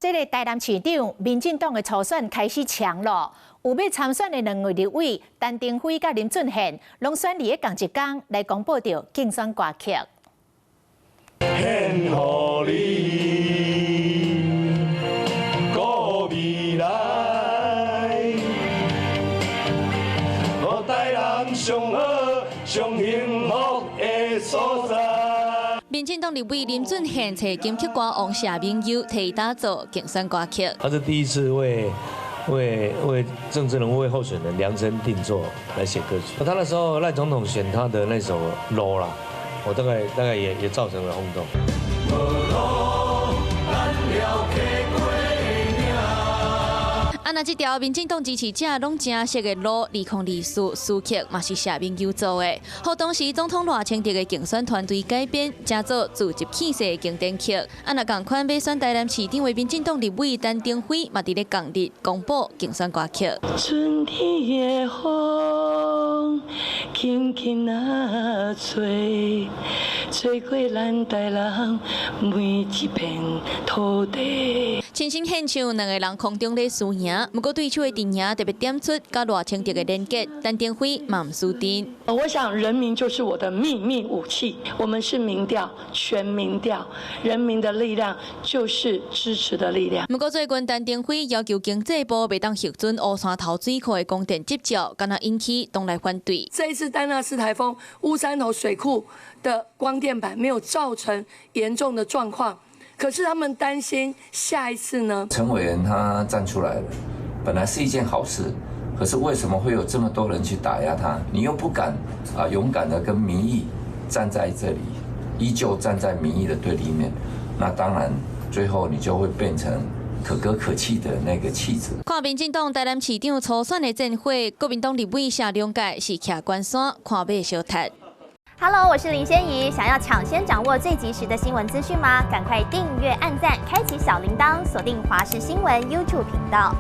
這个台南市長，民進黨的初選開始衝囉，有欲參選的兩位立委，陳亭妃佮林俊憲，攏選佇咧仝一工來公布著競選歌曲。獻予你，顧未來，予台南上好、上幸福的所在。民進黨立委林俊憲揣金曲歌王謝銘祐替伊打造競選歌曲。他是第一次為政治人物、為候選人量身定做來寫歌曲。他那時候賴總統選他的那首《路》啦，我大概也造成了轟動。無路，咱了客過嶺。啊，若這條民進黨支持者攏誠熟的路，2024詞曲嘛是謝銘祐做的，予當時總統賴清德的競選團隊改編，成做自集氣勢的經典曲。啊，若仝款欲選台南市長的民進黨立委陳亭妃嘛，佇咧仝日公布競選歌曲。春天的風，輕輕仔吹，吹過咱台南每一片土地。親身獻唱兩個人空中咧輸贏，毋過對手的陣營特別點出佮賴清德的連結，陳亭妃嘛毋輸陣。我想人民就是我的秘密武器，我們是民調，全民調，人民的力量就是支持的力量。毋過最近陳亭妃要求經濟部袂當核准烏山頭水庫的光電執照，敢若引起黨內反對。這一次丹娜絲颱風，烏山頭水庫的光電板沒有造成嚴重的狀況。可是他們擔心下一次呢？陳委員他站出來了，本來是一件好事，可是為什麼會有這麼多人去打壓他？你又不敢啊，勇敢的跟民意站在這裡，依舊站在民意的對立面，那當然最後你就會變成可歌可泣的那個棄子。看民進黨台南市長初選的戰火，國民黨立委謝龍介是徛關山看馬相踢。 Hello，我是林仙怡。想要搶先掌握最及時的新聞資訊嗎？趕快訂閱、按讚、開啟小鈴鐺，鎖定華視新聞 YouTube 頻道。